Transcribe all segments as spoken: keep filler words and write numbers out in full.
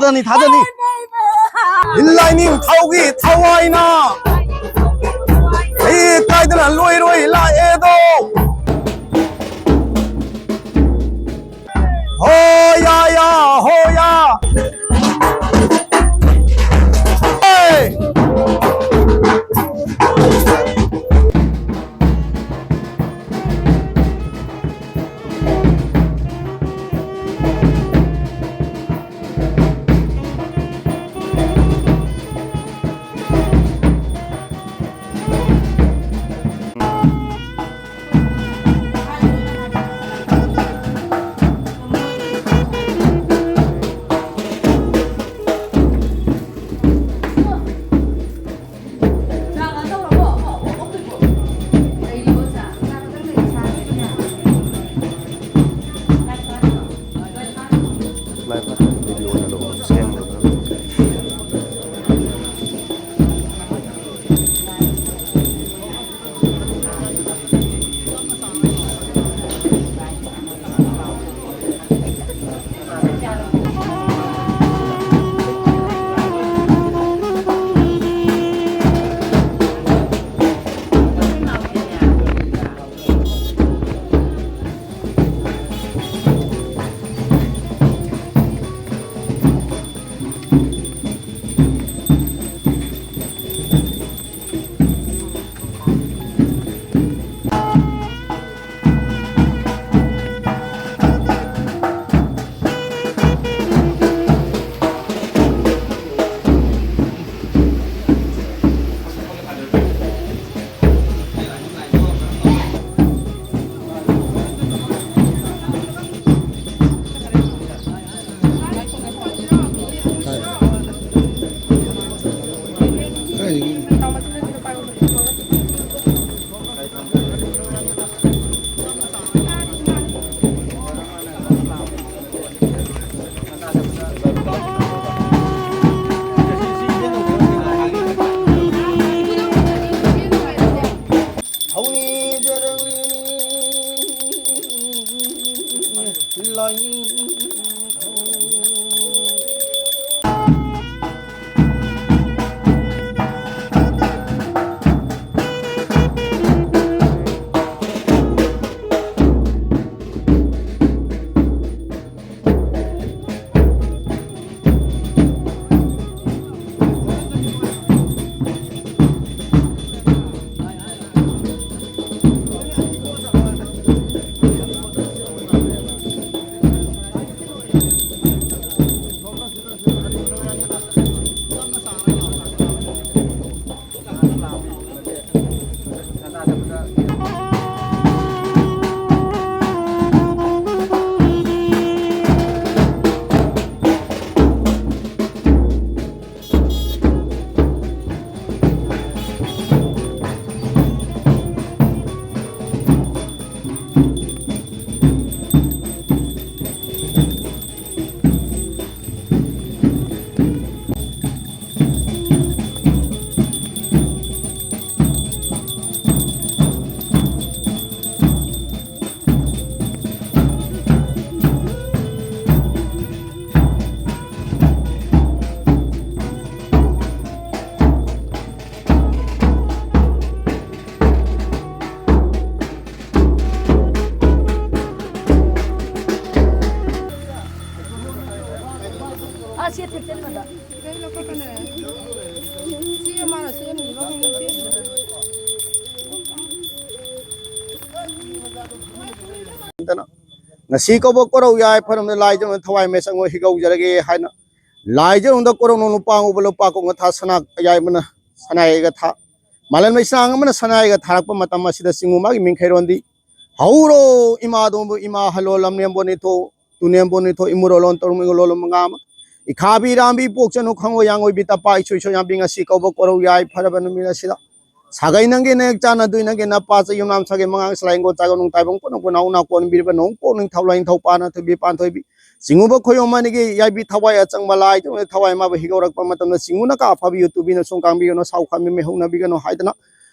ꯊꯥꯖꯅꯤ, ꯊꯥꯖꯅꯤ꯫ ꯂꯥꯏꯅꯤꯡꯊꯧꯒꯤ ꯊꯋꯥꯏꯅ ꯏꯀꯥꯏꯗꯅ ꯂꯣꯏꯔꯣꯏ ꯂꯥꯛꯑꯦꯗꯣ꯫ ꯍꯣꯌꯥ ꯌꯥ, ꯍꯣꯌꯥ꯫ ꯑꯦ! ꯉꯁꯤ ꯀꯧꯕ ꯀꯣꯔꯧ ꯌꯥꯏꯐꯔꯕꯅ ꯂꯥꯏꯖꯧꯅ ꯊꯋꯥꯏ ꯃꯦꯆꯪ ꯑꯣꯏ ꯍꯤꯒꯧꯖꯔꯒꯦ ꯍꯥꯏꯅ ꯂꯥꯏꯖꯧꯅ ꯀꯣꯔꯧꯅ ꯅꯨꯄꯥ ꯉꯧꯕ ꯂꯨꯄꯥ ꯀꯣꯡꯒ ꯊꯥ ꯁꯅꯥ ꯑꯌꯥꯏꯕꯅ ꯁꯅꯥꯏꯒ ꯊꯥ ꯃꯥꯂꯦꯝ ꯂꯩꯁꯥꯡ ꯑꯃꯅ ꯁꯅꯥꯏꯒ ꯊꯥꯔꯛꯄ ꯃꯇꯝ ꯑꯁꯤꯗ ꯆꯤꯡꯉꯨ ꯃꯥꯒꯤ ꯃꯤꯡꯈꯩꯔꯣꯟꯗꯤ ꯍꯧꯔꯣ ꯏꯃꯥꯗꯣꯝꯕꯨ ꯏꯃꯥ ꯍꯜꯂꯣ ꯂꯝꯂꯦꯝꯕꯣ ꯅꯤꯊꯣ ꯇꯨꯅꯦꯝꯕꯣ ꯅꯤꯊꯣ ꯏꯃꯨꯔꯣꯂꯣꯟ ꯇꯧꯔꯨꯝ ꯏꯒꯣꯂꯣꯂꯣꯟ ꯃꯉꯥ ꯑꯃ ꯏꯈꯥꯕꯤ ꯔꯥꯝꯕꯤ ꯄꯣꯛꯆꯅꯨ ꯈꯪꯉꯣ ꯌꯥꯡꯉꯣꯏꯕꯤ ꯇꯄꯥ ꯏꯁꯣꯏ ꯁꯣꯏ ꯌꯥꯝꯕꯤ ꯉꯁꯤ ꯀꯧꯕ ꯀꯣꯔꯧ ꯌꯥꯏ ꯐꯔꯕ ꯅꯨꯃꯤꯠ ꯑꯁꯤꯗ ꯁꯥꯒꯩ ꯅꯪꯒꯤ ꯅꯌꯦꯛ ꯆꯥꯟꯅꯗꯣꯏ ꯅꯪꯒꯤ ꯅꯄꯥ ꯆꯌꯨꯝ ꯅꯥꯝ ꯁꯥꯒꯩ ꯃꯉꯥꯡ ꯁꯂꯥꯏ ꯍꯤꯡꯒꯣꯜ ꯆꯥꯒ ꯅꯨꯡ ꯇꯥꯏꯕꯪ ꯄꯨꯟꯅ ꯄꯨꯟꯅ ꯎꯅꯥ ꯀꯣꯟꯕꯤꯔꯤꯕ ꯅꯣꯡ ꯄꯣꯛ ꯅꯤꯡꯊꯧ ꯂꯥꯏ ꯅꯤꯡꯊꯧ ꯄꯥꯅ ꯊꯣꯏꯕꯤ ꯄꯥꯟꯊꯣꯏꯕꯤ ꯆꯤꯡꯉꯨꯕ ꯈꯣꯏꯌꯣꯝ ꯑꯅꯤꯒꯤ ꯌꯥꯏꯕꯤ ꯊꯋꯥꯏ ꯑꯆꯪꯕ ꯂꯥꯏꯗꯨꯅ ꯊꯋꯥꯏ ꯃꯥꯕꯨ ꯍꯤꯒꯧꯔꯛꯄ ꯃꯇꯝꯗ ꯆꯤꯡꯉꯨꯅ ꯀꯥ ꯐꯥꯕꯤꯌꯨ ꯇꯨꯕꯤꯅ ꯁꯣꯡ ꯀꯥꯡꯕꯤꯒꯅꯨ ꯁꯥꯎ ꯈꯥꯃꯤ ꯃꯩꯍꯧꯅꯕꯤꯒꯅꯨ ꯍꯥꯏꯗꯅ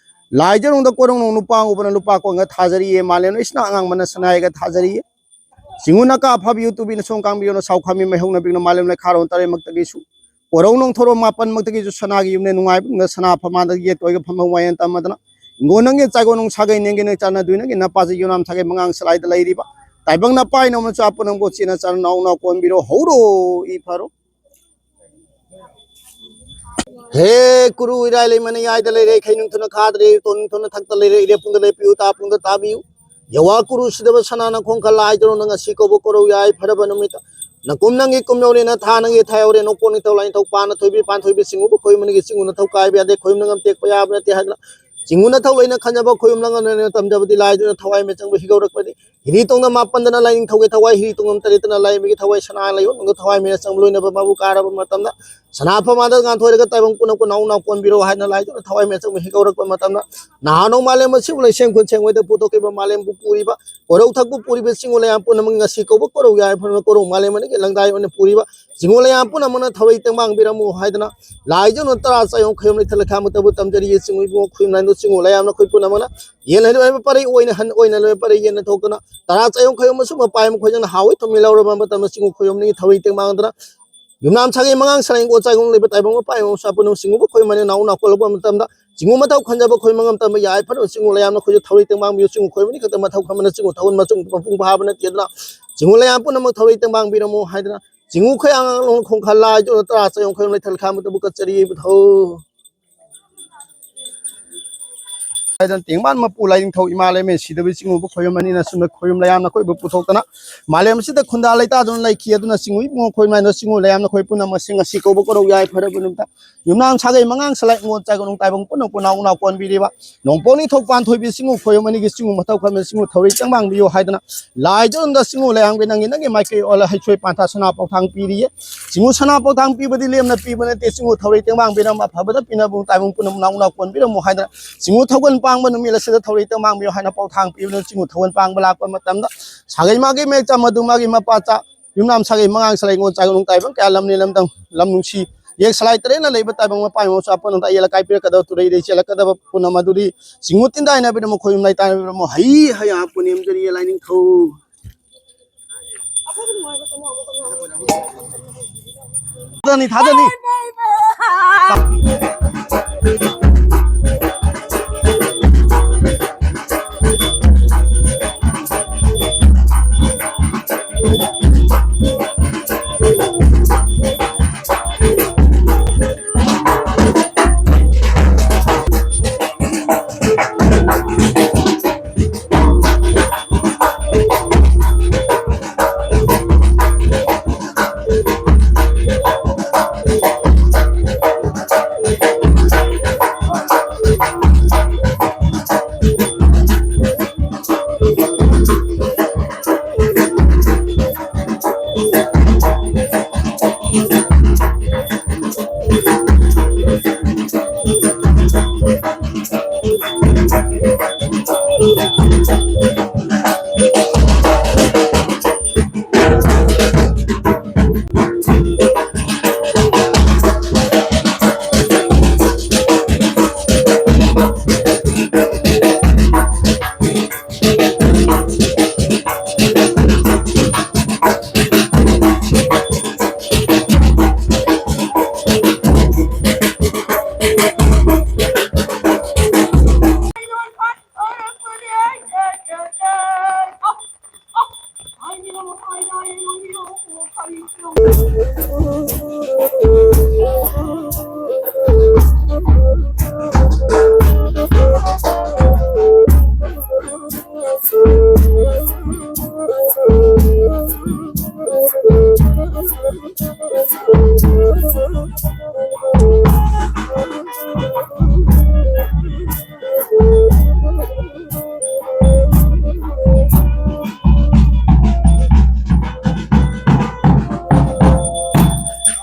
ꯂꯥꯏꯖꯔꯣꯡꯗ ꯀꯣꯔꯧꯅꯧ ꯅꯨꯄꯥ ꯎꯕꯅ ꯂꯨꯄꯥ ꯀꯣꯟꯒ ꯊꯥꯖꯔꯤꯌꯦ ꯃꯥꯂꯦꯝ ꯂꯩꯁꯤꯅ ꯑꯉꯥꯡꯕꯅ ꯁꯅꯥꯏꯒ ꯊꯥꯖꯔꯤꯌꯦ꯫ ꯆꯤꯡꯉꯨꯅ ꯀꯥ ꯐꯥꯕꯤꯌꯨ ꯇꯨꯕꯤꯅ ꯁꯣꯡ ꯀꯥꯡꯕꯤꯒꯅꯨ ꯁꯥꯎ ꯈꯥꯃꯤ ꯃꯩꯍꯧꯅꯕꯤꯒꯅꯨ ꯃꯥꯂꯦꯝ ꯂꯩꯈꯥꯔꯣꯟ ꯇꯔꯦꯠꯃꯛꯇꯒꯤꯁꯨ ꯀꯣꯔꯧ ꯅꯣꯡꯊꯣꯔꯣ ꯃꯥꯄꯟꯃꯛꯇꯒꯤꯁꯨ ꯁꯅꯥꯒꯤ ꯌꯨꯝꯅꯦ ꯅꯨꯡꯉꯥꯏꯕ ꯁꯅꯥ ꯐꯝꯃꯥꯟꯗ ꯌꯦꯠ ꯑꯣꯏꯒ ꯐꯝꯕ ꯋꯥꯌꯦꯟ ꯇꯝꯃꯗꯅ ꯏꯪꯒꯣꯟ ꯅꯪꯒꯤ ꯆꯥꯏꯒꯣ ꯅꯨꯡ ꯁꯥꯒꯩ ꯅꯦꯡꯒꯤ ꯅꯣꯏ ꯆꯥꯟꯅꯗꯣꯏ ꯅꯪꯒꯤ ꯅꯄꯥꯁꯤ ꯌꯨꯅꯥꯝ ꯁꯥꯒꯩ ꯃꯉꯥꯡ ꯁꯂꯥꯏꯗ ꯂꯩꯔꯤꯕ ꯇꯥꯏꯕꯪ ꯅꯄꯥꯏ ꯅꯧꯅ ꯆꯥ ꯄꯨꯝꯅꯃꯛ ꯆꯦꯅ ꯆꯥꯅ ꯅꯥꯎ ꯅꯥꯎ ꯀꯣꯟꯕꯤꯔꯣ ꯍꯧꯔꯣ ꯏ ꯐꯔꯣ꯫ ꯍꯦ ꯀꯨꯔꯨ ꯏꯔꯥꯏ ꯂꯩꯃꯅ ꯌꯥꯏꯗ ꯂꯩꯔꯦ ꯈꯩꯅꯨꯡ ꯊꯨꯅ ꯈꯥꯗ꯭ꯔꯦ ꯇꯣꯅꯤꯡ ꯊꯨꯅ ꯊꯛꯇ ꯂꯩꯔꯦ ꯏꯔꯦꯞ ꯄꯨꯡꯗ ꯂꯦꯞꯄꯤꯌꯨ ꯇꯥ ꯄꯨꯡꯗ ꯇꯥꯕꯤꯌꯨ꯫ ꯌꯋꯥ ꯀꯨꯔꯨ ꯁꯤꯗꯕ ꯁꯅꯥꯅ ꯈꯣꯡꯈ ꯂꯥꯏꯗꯧꯅ ꯉꯁꯤ ꯀꯧꯕ ꯀꯣꯔꯧ ꯌꯥꯏ ꯐꯔꯕ ꯅꯨꯃꯤꯠꯇ ꯅꯀꯨꯝ ꯅꯪꯒꯤ ꯀꯨꯝ ꯌꯧꯔꯦꯅ ꯊꯥ ꯅꯪꯒꯤ ꯊꯥ ꯌꯧꯔꯦ ꯅꯣꯛꯄꯣꯛ ꯅꯤꯡꯊꯧ ꯂꯥꯏꯅꯤꯡꯊꯧ ꯄꯥꯟꯅ ꯊꯣꯏꯕꯤ ꯄꯥꯟꯊꯣꯏꯕꯤ ꯆꯤꯡꯉꯨꯕ ꯈꯣꯏ ꯃꯅꯤꯒꯤ ꯆꯤꯡꯉꯨꯅ ꯊꯧ ꯀꯥꯏꯕ ꯌꯥꯗꯦ ꯈꯣꯏ ꯅꯪ ꯑꯃ ꯇꯦꯛꯄ ꯌꯥꯕ ꯅꯠꯇꯦ ꯍꯥꯏꯗꯅ ꯆꯤꯡꯉꯨꯅ ꯊꯧ ꯂꯩꯅ ꯈꯟꯖꯕ ꯈꯣꯏ ꯅꯪ ꯑꯃ ꯇꯝꯖꯕꯗꯤ ꯂꯥꯏꯗꯨꯅ ꯊꯋꯥꯏ ꯃꯆꯪꯕ ꯍꯤꯒꯧꯔꯛꯄꯅꯤ꯫ ꯍꯤꯔꯤ ꯇꯣꯡꯅ ꯃꯥꯄꯟꯗꯅ ꯂꯥꯏꯅꯤꯡꯊꯧꯒꯤ ꯊꯋꯥꯏ ꯍꯤꯔꯤ ꯇꯣꯡꯅ ꯇꯔꯦꯠꯇꯅ ꯂꯥꯏꯃꯤꯒꯤ ꯊꯋꯥꯏ ꯁꯅꯥ ꯂꯩꯌꯣꯟꯒ ꯊꯋꯥꯏ ꯃꯌꯥ ꯆꯪꯕ ꯂꯣꯏꯅꯕ ꯃꯥꯕꯨ ꯀꯥꯔꯕ ꯃꯇꯝꯗ ꯁꯅꯥ ꯐꯝꯃꯥꯟꯗ ꯉꯥꯟꯊꯣꯏꯔꯒ ꯇꯥꯏꯕꯪ ꯄꯨꯝꯅꯃꯛꯄꯨ ꯅꯥꯎ ꯅꯥꯎ ꯀꯣꯟꯕꯤꯔꯣ ꯍꯥꯏꯅ ꯂꯥꯏꯗꯨꯅ ꯊꯋꯥꯏ ꯃꯌꯥ ꯆꯪꯕ ꯍꯤꯒꯧꯔꯛꯄ ꯃꯇꯝꯗ ꯅꯍꯥꯟ ꯅꯣꯡ ꯃꯥꯂꯦꯝ ꯑꯁꯤꯕꯨ ꯂꯩꯁꯦꯝ ꯈꯨꯟꯁꯦꯝ ꯑꯣꯏꯗ ꯄꯨꯊꯣꯛꯈꯤꯕ ꯃꯥꯂꯦꯝꯕꯨ ꯄꯨꯔꯤꯕ ꯀꯣꯔꯧ ꯊꯛꯄꯨ ꯄꯨꯔꯤꯕ ꯆꯤꯡꯉꯨ ꯂꯩꯌꯥꯝ ꯄꯨꯝꯅꯃꯛ ꯉꯁꯤ ꯀꯧꯕ ꯀꯣꯔꯧ ꯌꯥꯏꯐꯅ ꯀꯣꯔꯧ ꯃꯥꯂꯦꯝ ꯑꯅꯤꯒꯤ ꯂꯪꯗꯥꯏ ꯑꯣꯏꯅ ꯄꯨꯔꯤꯕ ꯆꯤꯡꯉꯨ ꯂꯩꯌꯥꯝ ꯄꯨꯝꯅꯃꯛꯅ ꯊꯧꯔꯩ ꯇꯦꯡꯕꯥꯡꯕꯤꯔꯝꯃꯨ ꯍꯥꯏꯗꯅ ꯂꯥꯏꯖꯅ ꯇꯔꯥ ꯆꯥꯌꯣꯡ ꯈꯌꯣꯝ ꯂꯩꯊꯠ ꯂꯩꯈꯥ ꯑꯃꯠꯇꯕꯨ ꯇꯝꯖꯔꯤꯌꯦ ꯆꯤꯡꯉꯨ ꯏꯕꯨꯡꯉꯣ ꯈꯨꯌꯨꯝ ꯂꯥꯏꯗꯣ ꯆꯤꯡꯉꯨ ꯂꯩꯌꯥꯝꯅ ꯑꯩꯈꯣꯏ ꯄꯨꯝꯅꯃꯛꯅ ꯌꯦꯟ ꯍꯥꯏꯗꯣ ꯍꯥꯏꯕ ꯄꯔꯩ ꯑꯣꯏꯅ ꯍꯟ ꯑꯣꯏꯅ ꯂꯣꯏ ꯄꯔꯩ ꯌꯦꯟꯅ ꯊꯣꯛꯇꯅ ꯇꯔꯥ ꯆꯥꯌꯣꯡ ꯈꯌꯣꯝ ꯑꯃꯁꯨꯡ ꯃꯄꯥꯏ ꯑꯃ ꯈꯣꯏꯖꯅ ꯍꯥꯎꯏ ꯊꯨꯝꯃꯤ ꯂꯧꯔꯕ ꯃꯇꯝꯗ ꯆꯤꯡꯉꯨ ꯈꯣꯏꯌꯣꯝꯅꯤꯒꯤ ꯊꯧꯔꯤ ꯇꯦꯡꯕꯥꯡꯗꯅ ꯌꯨꯝꯅꯥꯝ ꯁꯥꯒꯩ ꯃꯉꯥꯡ ꯁꯔꯦꯡ ꯀꯣꯠ ꯆꯥꯏꯒꯣꯡ ꯂꯩꯕ ꯇꯥꯏꯕꯪ ꯃꯄꯥꯏ ꯑꯃ ꯁꯥꯄꯨꯅ ꯆꯤꯡꯉꯨꯕ ꯈꯣꯏ ꯃꯅꯤ ꯅꯥꯎ ꯅꯥꯎ ꯀꯣꯜꯂꯛꯄ ꯃꯇꯝꯗ ꯆꯤꯡꯉꯨ ꯃꯊꯧ ꯈꯟꯖꯕ ꯈꯣꯏ ꯃꯉꯝ ꯇꯝꯕ ꯌꯥꯏ ꯐꯅ ꯆꯤꯡꯉꯨ ꯂꯩꯌꯥꯝꯅ ꯈꯣꯏꯁꯨ ꯊꯧꯔꯤ ꯇꯦꯡꯕꯥꯡꯕꯤꯌꯨ ꯆꯤꯡꯉꯨ ꯈꯣꯏ ꯃꯅꯤ ꯈꯛꯇ ꯃꯊꯧ ꯈꯟꯕꯅ ꯆꯤꯡꯉꯨ ꯊꯧꯒꯟ ꯃꯆꯨꯡ ꯃꯄꯨꯡ ꯐꯥꯕ ꯅꯠꯇꯦꯗꯅ ꯆꯤꯡꯉꯨ ꯂꯩꯌꯥꯝ ꯄꯨꯝꯅꯃꯛ ꯊꯧꯔꯤ ꯇꯦꯡꯕꯥꯡꯕꯤꯔꯝꯃꯨ ꯍꯥꯏꯗꯅ ꯆꯤꯡꯉꯨ ꯈꯌꯥꯡ ꯂꯣꯡ ꯈꯣꯡꯈꯥ ꯂꯥꯏ ꯖꯣ ꯇꯔꯥ ꯆꯌꯣꯡ ꯈꯌꯣꯡ ꯂꯩꯊꯜ ꯈꯥ ꯃꯇꯕꯨ ꯀꯠꯆꯔꯤ ꯏꯕꯨꯙꯧ꯫ ꯍꯥꯏꯗꯅ ꯇꯦꯡꯕꯥꯟ ꯃꯄꯨ ꯂꯥꯏꯅꯤꯡꯊꯧ ꯏꯃꯥ ꯂꯩꯃꯦ ꯁꯤꯗꯕꯤ ꯆꯤꯡꯉꯨꯕꯨ ꯈꯣꯏꯔꯝ ꯑꯅꯤꯅ ꯁꯨꯝꯅ ꯈꯣꯏꯔꯝ ꯂꯩꯌꯥꯝꯅ ꯀꯣꯏꯕ ꯄꯨꯊꯣꯛꯇꯅ ꯃꯥꯂꯦꯝ ꯑꯁꯤꯗ ꯈꯨꯟꯗꯥ ꯂꯩꯇꯥꯗꯨꯅ ꯂꯩꯈꯤ꯫ ꯑꯗꯨꯅ ꯆꯤꯡꯉꯨ ꯏꯕꯨꯡꯉꯣ ꯈꯣꯏ ꯃꯥꯏꯅ ꯆꯤꯡꯉꯨ ꯂꯩꯌꯥꯝꯅ ꯈꯣꯏ ꯄꯨꯝꯅꯃꯛꯁꯤꯡ ꯑꯁꯤ ꯀꯧꯕ ꯀꯧꯔꯧ ꯌꯥꯏ ꯐꯔꯕ ꯅꯨꯃꯤꯠꯇ ꯌꯨꯝꯅꯥꯝ ꯁꯥꯒꯩ ꯃꯉꯥꯡ ꯁꯂꯥꯏ ꯉꯣꯟ ꯆꯥꯏꯒ ꯅꯨꯡ ꯇꯥꯏꯕꯪ ꯄꯨꯟꯅ ꯄꯨꯟꯅ ꯎꯅꯥ ꯀꯣꯟꯕꯤꯔꯤꯕ ꯅꯣꯡꯄꯣꯛ ꯅꯤꯡꯊꯧ ꯄꯥꯟꯊꯣꯏꯕꯤ ꯆꯤꯡꯉꯨ ꯈꯣꯏꯔꯝ ꯑꯅꯤꯒꯤ ꯆꯤꯡꯉꯨ ꯃꯊꯧ ꯈꯔꯃꯦꯟ ꯆꯤꯡꯉꯨ ꯊꯧꯔꯤ ꯇꯦꯡꯕꯥꯡꯕꯤꯌꯨ ꯍꯥꯏꯗꯅ ꯂꯥꯏꯖꯔꯝꯗ ꯆꯤꯡꯉꯨ ꯂꯩꯌꯥꯝꯒꯤ ꯅꯪꯒꯤ ꯅꯪꯒꯤ ꯃꯥꯏꯀꯩ ꯑꯣꯜꯂ ꯍꯩꯊꯣꯏ ꯄꯥꯟꯊꯥ ꯁꯅꯥ ꯄꯥꯎꯊꯥꯡ ꯄꯤꯔꯤꯌꯦ꯫ ꯆꯤꯡꯉꯨ ꯁꯅꯥ ꯄꯥꯎꯊꯥꯡ ꯄꯤꯕꯗꯤ ꯂꯦꯝꯅ ꯄꯤꯕ ꯅꯠꯇꯦ꯫ ꯆꯤꯡꯉꯨ ꯊꯧꯔꯤ ꯇꯦꯡꯕꯥꯡꯕꯤꯔꯝ ꯑꯐꯕꯗ ꯄꯤꯅꯕ ꯇꯥꯏꯕꯪ ꯄꯨꯟꯅ ꯎꯅꯥ ꯎꯅꯥ ꯀꯣꯟꯕꯤꯔꯝꯃꯨ ꯍꯥꯏꯗꯅ ꯆꯤꯡꯉꯨ ꯊꯧꯒꯜ ꯄꯥꯡꯕ ꯅꯨꯃꯤꯠ ꯑꯁꯤꯗ ꯊꯧꯔꯤ ꯇꯦꯡꯕꯥꯡꯕꯤꯌꯨ ꯍꯥꯏꯅ ꯄꯥꯎꯊꯥꯡ ꯄꯤꯕꯅ ꯆꯤꯡꯉꯨ ꯊꯧꯒꯜ ꯄꯥꯡꯕ ꯂꯥꯛꯄ ꯃꯇꯝꯗ ꯁꯥꯒꯩ ꯃꯥꯒꯤ ꯃꯦꯆꯥ ꯃꯗꯨ ꯃꯥꯒꯤ ꯃꯄꯥ ꯆꯥ ꯌꯨꯝꯅꯥꯝ ꯁꯥꯒꯩ ꯃꯉꯥꯡ ꯁꯂꯥꯏ ꯉꯣꯟ ꯆꯥꯏꯒ ꯅꯨꯡ ꯇꯥꯏꯕꯪ ꯀꯌꯥ ꯂꯝꯅꯤ ꯂꯝꯗꯝ ꯂꯝ ꯅꯨꯡꯁꯤ ꯌꯦꯛ ꯁꯂꯥꯏ ꯇꯔꯦꯠꯅ ꯂꯩꯕ ꯇꯥꯏꯕꯪ ꯃꯄꯥ ꯏꯃꯣꯁꯨ ꯑꯄꯣꯟ ꯑꯗ ꯑꯌꯦꯜ ꯑꯀꯥꯏ ꯄꯤꯔꯛꯀꯗꯕ ꯇꯨꯔꯩꯗꯩ ꯆꯦꯜꯂꯛꯀꯗꯕ ꯄꯨꯟꯅ ꯃꯗꯨꯗꯤ ꯆꯤꯡꯉꯨ ꯇꯤꯟꯗꯥꯏꯅꯕꯤꯔꯝꯃꯨ ꯈꯣꯏ ꯌꯨꯝ ꯂꯩꯇꯥꯏꯅꯕꯤꯔꯝꯃꯨ ꯍꯩ ꯍꯩ ꯄꯨꯅꯦꯝꯖꯔꯤꯌꯦ ꯂꯥꯏꯅꯤꯡꯊꯧ꯫ ꯊꯥꯖꯅꯤ, ꯊꯥꯖꯅꯤ꯫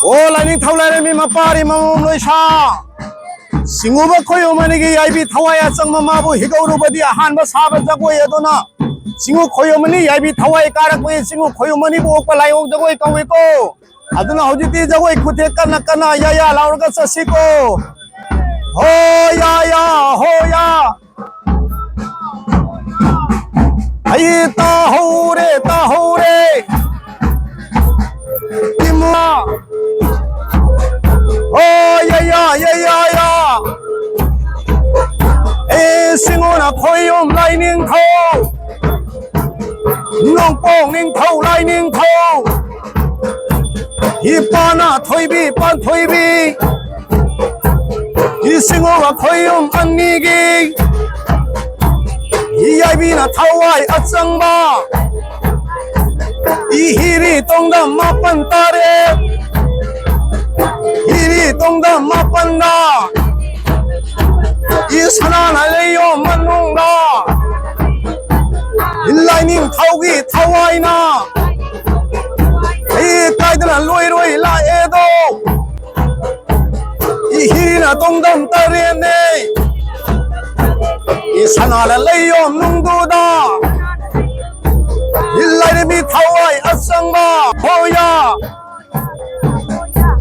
ꯑꯣ, ꯂꯥꯏꯅꯤꯡꯊꯧ ꯂꯥꯏꯔꯦꯝꯕꯤ ꯃꯄꯥꯔꯤ ꯃꯃꯣꯝ ꯂꯣꯏꯁꯥ꯫ ꯆꯤꯡꯉꯨꯕ ꯈꯣꯏꯌꯨꯝ ꯑꯅꯤꯒꯤ ꯌꯥꯏꯕꯤ ꯊꯋꯥꯏ ꯑꯆꯪꯕ ꯃꯥꯕꯨ ꯍꯤꯒꯧꯔꯨꯕꯗꯤ ꯑꯍꯥꯟꯕ ꯁꯥꯕ ꯖꯒꯣꯏ ꯑꯗꯨꯅ ꯆꯤꯡꯉꯨ ꯈꯣꯏꯌꯨꯝ ꯑꯅꯤ ꯌꯥꯏꯕꯤ ꯊꯋꯥꯏ ꯀꯥꯔꯛꯄꯒꯤ ꯆꯤꯡꯉꯨ ꯈꯣꯏꯌꯨꯝ ꯑꯅꯤꯕꯨ ꯑꯣꯛꯄ ꯂꯥꯏꯑꯣꯡ ꯖꯒꯣꯏ ꯀꯧꯏꯀꯣ꯫ ꯑꯗꯨꯅ ꯍꯧꯖꯤꯛꯇꯤ ꯖꯒꯣꯏ ꯈꯨꯊꯦꯛ ꯀꯟꯅ ꯀꯟꯅ ꯌꯥ ꯌꯥ ꯂꯥꯎꯔꯒ ꯆꯠꯁꯤꯀꯣ꯫ ꯍꯣ ꯌꯥ ꯌꯥ, ꯍꯣ ꯌꯥ꯫ ꯑꯩ ꯇꯥꯍꯧꯔꯦ, ꯇꯥꯍꯧꯔꯦ꯫ ꯏꯃꯥ꯫ ꯍꯣ ꯌꯥ ꯌꯥ, ꯌꯥ ꯌꯥ ꯌꯥ꯫ ꯑꯦ ꯁꯤꯡꯉꯨꯅ ꯈꯣꯏꯌꯨꯝ ꯂꯥꯏꯅꯤꯡꯊꯧ꯫ ꯅꯣꯡꯄꯣꯛ ꯅꯤꯡꯊꯧ ꯂꯥꯏꯅꯤꯡꯊꯧ, ꯏꯄꯥꯅ ꯊꯣꯏꯕꯤ ꯄꯥꯟꯊꯣꯏꯕꯤ, ꯏꯁꯤꯡ ꯈꯣꯏꯌꯨꯝ ꯑꯅꯤꯒꯤ ꯌꯥꯏꯕꯤꯅ ꯊꯋꯥꯏ ꯑꯆꯪꯕ, ꯏ ꯍꯤꯔꯤ ꯇꯣꯡꯗ ꯃꯥꯄꯟ ꯇꯥꯔꯦ, ꯍꯤꯔꯤ ꯇꯣꯡꯗ ꯃꯥꯄꯟꯗ ꯏ ꯁꯅꯥꯅ ꯂꯩꯌꯣ ꯃꯅꯨꯡꯗ ꯂꯥꯏꯅꯤꯡꯊꯧꯒꯤ ꯊꯋꯥꯏꯅ ꯑꯩ ꯀꯥꯏꯗꯅ ꯂꯣꯏꯔꯣꯏ ꯂꯥꯛꯑꯦꯗꯣ꯫ ꯏ ꯍꯤꯔꯤꯅ ꯇꯣꯡꯗꯝ ꯇꯔꯦꯠꯅꯦ꯫ ꯏ ꯁꯅꯥꯅ ꯂꯩꯌꯣ ꯅꯨꯡꯗꯨꯗ ꯏ ꯂꯥꯏꯔꯦꯝꯕꯤ ꯊꯋꯥꯏ ꯑꯆꯪꯕ ꯍꯣꯌꯥ꯫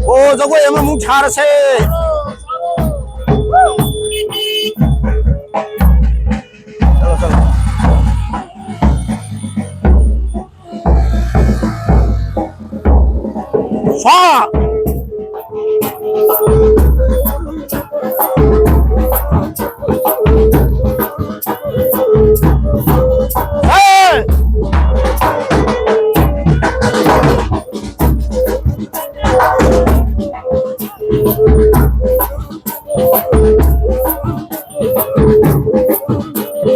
ꯑꯣ, ꯖꯒꯣꯏ ꯑꯃꯃꯨꯛ ꯁꯥꯔꯁꯦ꯫ ꯆꯠꯂꯣ, ꯆꯠꯂꯣ꯫ ꯁꯥ꯫ ꯍꯦ!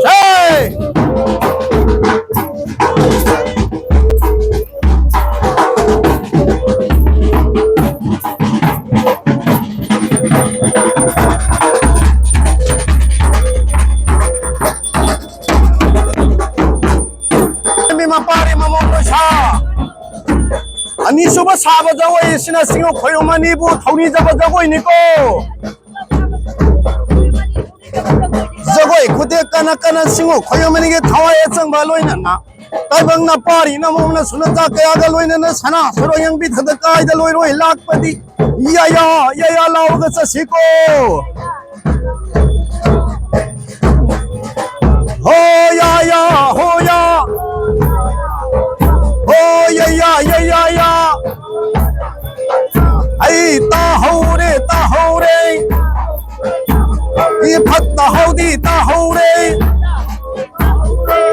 ꯍꯦ! ꯁꯥꯕ ꯖꯒꯣꯏꯁꯤꯅ ꯁꯤꯡꯉꯨ ꯈꯣꯏꯔꯨꯝ ꯑꯅꯤꯕꯨ ꯊꯧꯅꯤꯖꯕ ꯖꯒꯣꯏꯅꯤꯀꯣ꯫ ꯖꯒꯣꯏ ꯈꯨꯗꯦꯛ ꯀꯟꯅ ꯀꯟꯅ ꯁꯤꯡꯉꯨ ꯈꯣꯏꯔꯨꯝ ꯑꯅꯤꯒꯤ ꯊꯋꯥꯏ ꯑꯆꯪꯕ ꯂꯣꯏꯅꯅ ꯇꯥꯏꯕꯪꯅ ꯄꯥꯔꯤ ꯅꯃꯣꯝꯅ ꯁꯨꯅꯆꯥ ꯀꯌꯥꯒ ꯂꯣꯏꯅꯅ ꯁꯅꯥ ꯁꯣꯔꯣꯛ ꯌꯦꯡꯕꯤ ꯊꯛꯇ ꯀꯥꯏꯗ ꯂꯣꯏꯔꯣꯏ ꯂꯥꯛꯄꯗꯤ ꯌꯥꯌꯥ ꯌꯥꯌꯥ ꯂꯥꯎꯔꯒ ꯆꯠꯁꯤꯀꯣ꯫ ꯍꯣ ꯌꯥ ꯌꯥ ꯍꯣ ꯌꯥ ꯍꯣ ꯌꯥ ꯌꯥ ꯌꯥ ꯌꯥ ꯌꯥ꯫ ꯑꯩ ꯇꯥꯍꯧꯔꯦ ꯇꯥꯍꯧꯔꯦ꯫ ꯏ ꯐꯠꯇ ꯍꯥꯎꯗꯤ ꯇꯥꯍꯧꯔꯦ꯫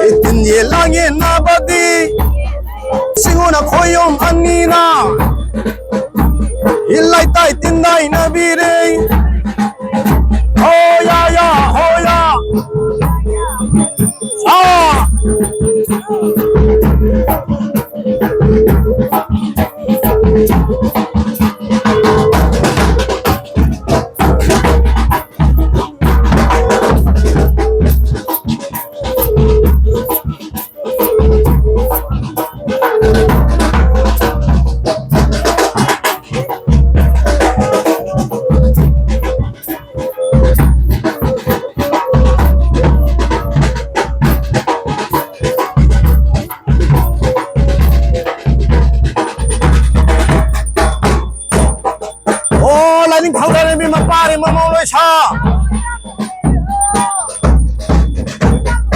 ꯏ ꯇꯤꯟ ꯌꯦ ꯂꯥꯡ ꯌꯦ ꯅꯥꯕꯗꯤ ꯁꯤꯡꯉꯨꯅ ꯈꯣꯏꯌꯣꯝ ꯑꯅꯤꯅ ꯏ ꯂꯥꯏꯇꯥꯏ ꯇꯤꯟꯗꯥꯏꯅꯕꯤꯔꯦ꯫ ꯍꯣ ꯌꯥ ꯌꯥ ꯍꯣ ꯌꯥ꯫ ꯁꯥ꯫ ꯑꯣ ꯂꯥꯏꯅꯤꯡꯊꯧ ꯂꯥꯏꯔꯦꯝꯕꯤ ꯃꯄꯥꯔꯤ ꯃꯃꯧ ꯂꯣꯏꯁꯥ꯫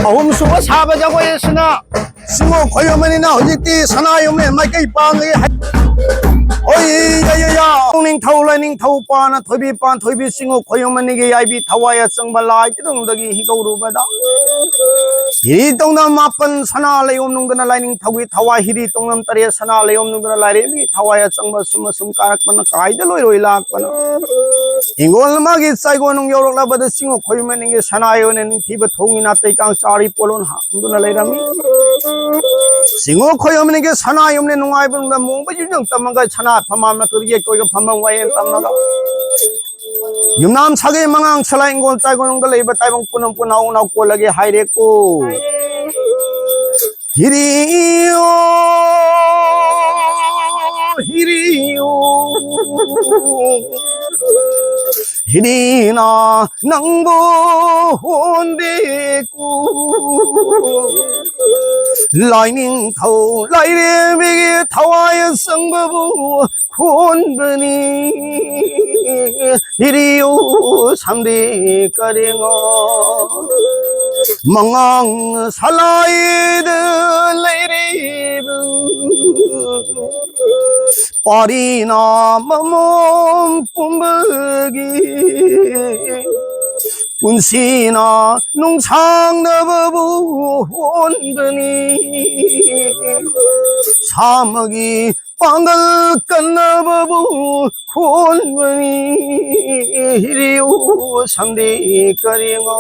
ꯑꯍꯨꯝꯁꯨꯕ ꯁꯥꯕ ꯖꯒꯣꯏ ꯑꯁꯤꯅ ꯁꯤꯡꯉꯨ ꯈꯣꯏꯔꯨꯝ ꯑꯅꯤꯅ ꯍꯧꯖꯤꯛꯇꯤ ꯁꯅꯥ ꯌꯨꯝꯂꯦꯟ ꯃꯥꯏꯀꯩ ꯄꯥꯡꯉꯦ꯫ ꯍꯣꯏ ꯌꯥ ꯌꯥ ꯌꯥ꯫ ꯅꯤꯡꯊꯧ ꯂꯥꯏꯅꯤꯡꯊꯧ ꯄꯥꯅ ꯊꯣꯏꯕꯤ ꯄꯥꯟ ꯊꯣꯏꯕꯤ ꯁꯤꯡꯉꯨ ꯈꯣꯏꯔꯨꯝ ꯑꯅꯤꯒꯤ ꯌꯥꯏꯕꯤ ꯊꯋꯥꯏ ꯑꯆꯪꯕ ꯂꯥꯏ ꯇꯤꯔꯨꯡꯗꯒꯤ ꯍꯤꯒꯧꯔꯨꯕꯗ ꯍꯤꯔꯤ ꯇꯣꯡꯅꯝ ꯃꯥꯄꯟ ꯁꯅꯥ ꯂꯩꯌꯣꯝ ꯅꯨꯡꯗꯅ ꯂꯥꯏꯅꯤꯡꯊꯧꯒꯤ ꯊꯋꯥꯏ ꯍꯤꯔꯤ ꯇꯣꯡꯅꯝ ꯇꯔꯦꯠ ꯁꯅꯥ ꯂꯩꯌꯣꯝ ꯅꯨꯡꯗꯅ ꯂꯥꯏꯔꯦꯝꯕꯤ ꯊꯋꯥꯏ ꯑꯆꯪꯕ ꯁꯨꯝ ꯑꯁꯨꯝ ꯀꯥꯔꯛꯄꯅ ꯀꯥꯏꯗ ꯂꯣꯏꯔꯣꯏ ꯂꯥꯛꯄꯅ ꯍꯤꯡꯒꯣꯜ ꯑꯃꯒꯤ ꯆꯥꯏꯒꯣꯟ ꯅꯨꯡ ꯌꯧꯔꯛꯂꯕꯗ ꯁꯤꯡꯉꯨ ꯈꯣꯏꯔꯨꯝ ꯑꯅꯤꯒꯤ ꯁꯅꯥ ꯌꯣꯟꯅ ꯅꯤꯡꯊꯤꯕ ꯊꯣꯡꯒꯤ ꯅꯥꯇꯩ ꯀꯥꯡ ꯆꯥꯔꯤ ꯄꯣꯠꯂꯣꯟ ꯍꯥꯡꯗꯨꯅ ꯂꯩꯔꯝꯃꯤ꯫ ꯁꯤꯡꯉꯨ ꯈꯣꯏꯔꯨꯝ ꯑꯅꯤꯒꯤ ꯁꯅꯥ ꯌꯨꯝꯅ ꯅꯨꯡꯉꯥꯏꯕ ꯅꯨꯡꯗ ꯃꯣꯡꯕ ꯌꯨꯝꯖꯪ ꯇꯝꯃꯒ ꯁꯅꯥ ꯐꯝꯃꯥꯝ ꯅꯠꯇ꯭ꯔꯒ ꯌꯦꯛꯇꯣꯏꯒ ꯐꯝꯃꯝ ꯋꯥꯌꯦꯜ ꯇꯝꯃꯒ ꯌꯨꯝꯅꯥꯝ ꯁꯥꯒꯩ ꯃꯉꯥꯡ ꯁꯂꯥꯏ ꯍꯤꯡꯒꯣꯜ ꯆꯥꯏꯒꯣꯟ ꯅꯨꯡꯗ ꯂꯩꯕ ꯇꯥꯏꯕꯪ ꯄꯨꯝꯅꯃꯛꯄꯨ ꯅꯥꯎ ꯅꯥꯎ ꯀꯣꯜꯂꯒꯦ ꯍꯥꯏꯔꯦꯀꯣ꯫ ꯍꯤꯔꯤ ꯍꯤꯔꯤꯌꯨ꯫ ꯍꯤꯔꯤꯅ ꯅꯪꯕꯨ ꯍꯣꯟꯗꯦꯀꯣ꯫ ꯂꯥꯏꯅꯤꯡꯊꯧ ꯂꯥꯏꯔꯦꯝꯕꯤꯒꯤ ꯊꯋꯥꯏ ꯆꯪꯕꯕꯨ ꯈꯣꯟꯕꯅꯤ꯫ ꯍꯤꯔꯤꯌꯨ ꯁꯝꯗꯤ ꯀꯔꯤꯉꯣ꯫ ꯃꯉꯥꯡ ꯁꯂꯥꯏꯗ ꯂꯩꯔꯤꯕ ꯄꯥꯔꯤꯅ ꯃꯃꯣꯝ ꯄꯨꯝꯕꯒꯤ ꯄꯨꯟꯁꯤꯅ ꯅꯨꯡꯁꯥꯡꯅꯕꯕꯨ ꯍꯣꯟꯕꯅꯤ꯫ ꯁꯥꯃꯒꯤ ꯄꯥꯡꯒꯜ ꯀꯟꯅꯕꯕꯨ ꯈꯣꯟꯕꯅꯤ꯫ ꯍꯤꯔꯤꯌꯨ ꯁꯝꯗꯤ ꯀꯔꯤꯉꯣ꯫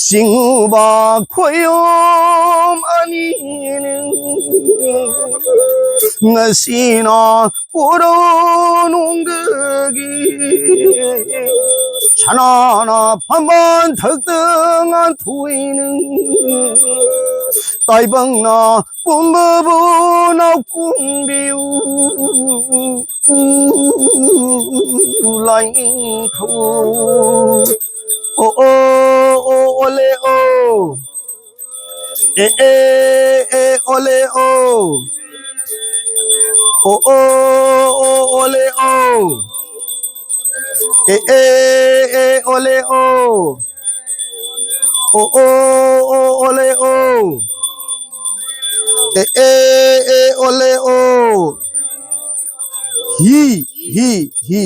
ꯆꯤꯡꯉꯨꯕ ꯈꯣꯏꯌꯣꯝ ꯑꯅꯤꯅ ꯉꯁꯤꯅ ꯄꯣꯔꯣꯅꯨꯡꯗꯒꯤ ꯁꯅꯥꯅ ꯐꯝꯕꯥꯜ ꯊꯛꯇ ꯉꯥꯟꯊꯣꯛꯏꯅ ꯇꯥꯏꯕꯪꯅ ꯄꯨꯝꯕꯕꯨ ꯅꯥꯎꯀꯨꯝꯕꯤꯌꯨ꯫ ꯂꯥꯏꯅꯤꯡꯊꯧ꯫ ꯑꯣ, ꯑꯣ, ꯑꯣ, ꯑꯣꯂꯦ, ꯑꯣ꯫ ꯑꯦ, ꯑꯦ, ꯑꯦ, ꯑꯣꯂꯦ, ꯑꯣ꯫ ꯑꯣ, ꯑꯣ, ꯑꯣ, ꯑꯣꯂꯦ, ꯑꯣ꯫ ꯑꯦ, ꯑꯦ, ꯑꯦ, ꯑꯣꯂꯦ, ꯑꯣ꯫ ꯑꯣ, ꯑꯣ, ꯑꯣ, ꯑꯣꯂꯦ, ꯑꯣ꯫ ꯑꯦ, ꯑꯦ, ꯑꯦ, ꯑꯣꯂꯦ, ꯑꯣ꯫ ꯍꯤ, ꯍꯤ, ꯍꯤ꯫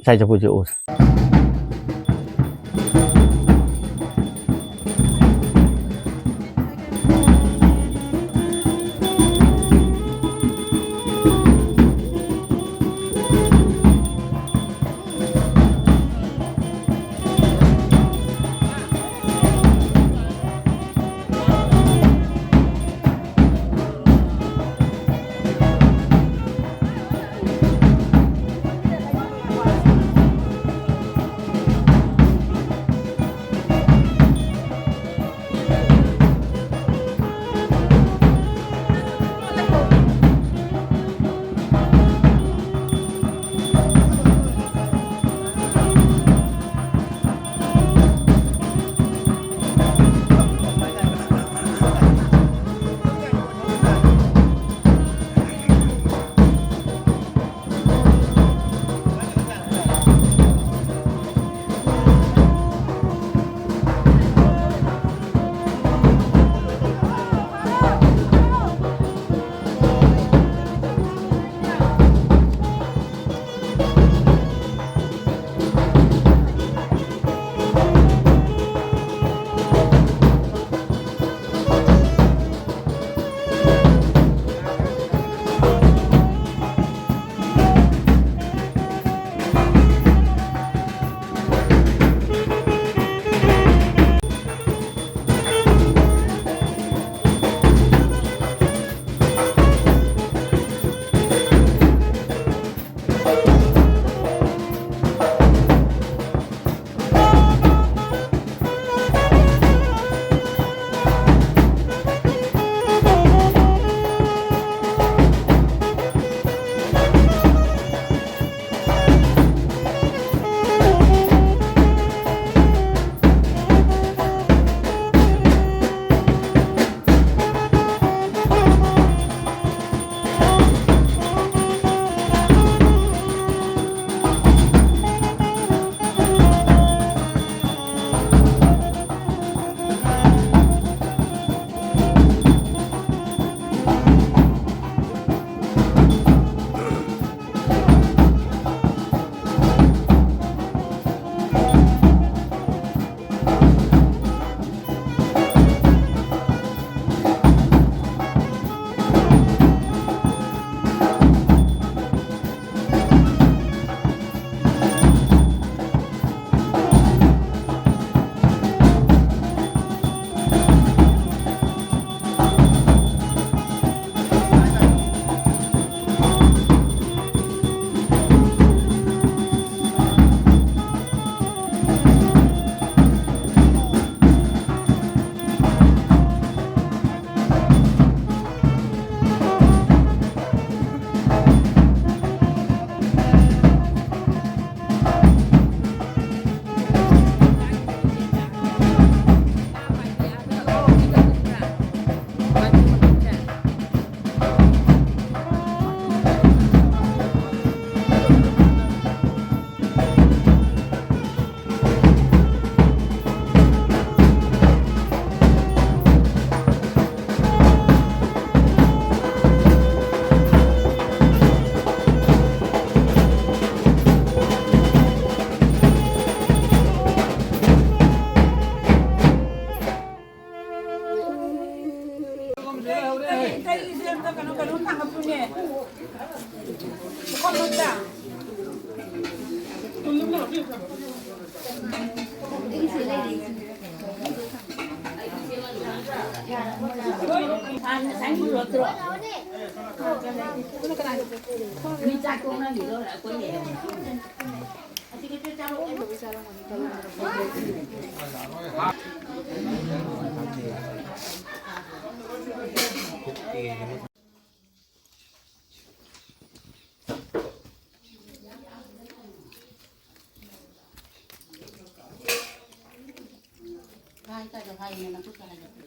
ꯁꯥꯏ ꯆꯠꯄꯁꯦ ꯑꯣ꯫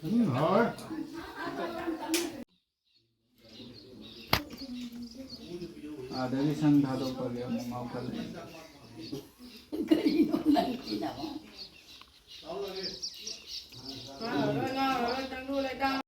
ꯎꯝ, ꯍꯥꯎꯋꯦ꯫ ꯑꯥꯗꯒꯤ ꯁꯪ ꯊꯥꯗꯣꯛꯄꯒꯤ ꯑꯃꯨꯛ ꯉꯥꯎꯈꯠꯂꯛꯑꯦ꯫ ꯀꯔꯤꯅꯣ ꯅꯪꯒꯤꯅ ꯑꯃꯨꯛ?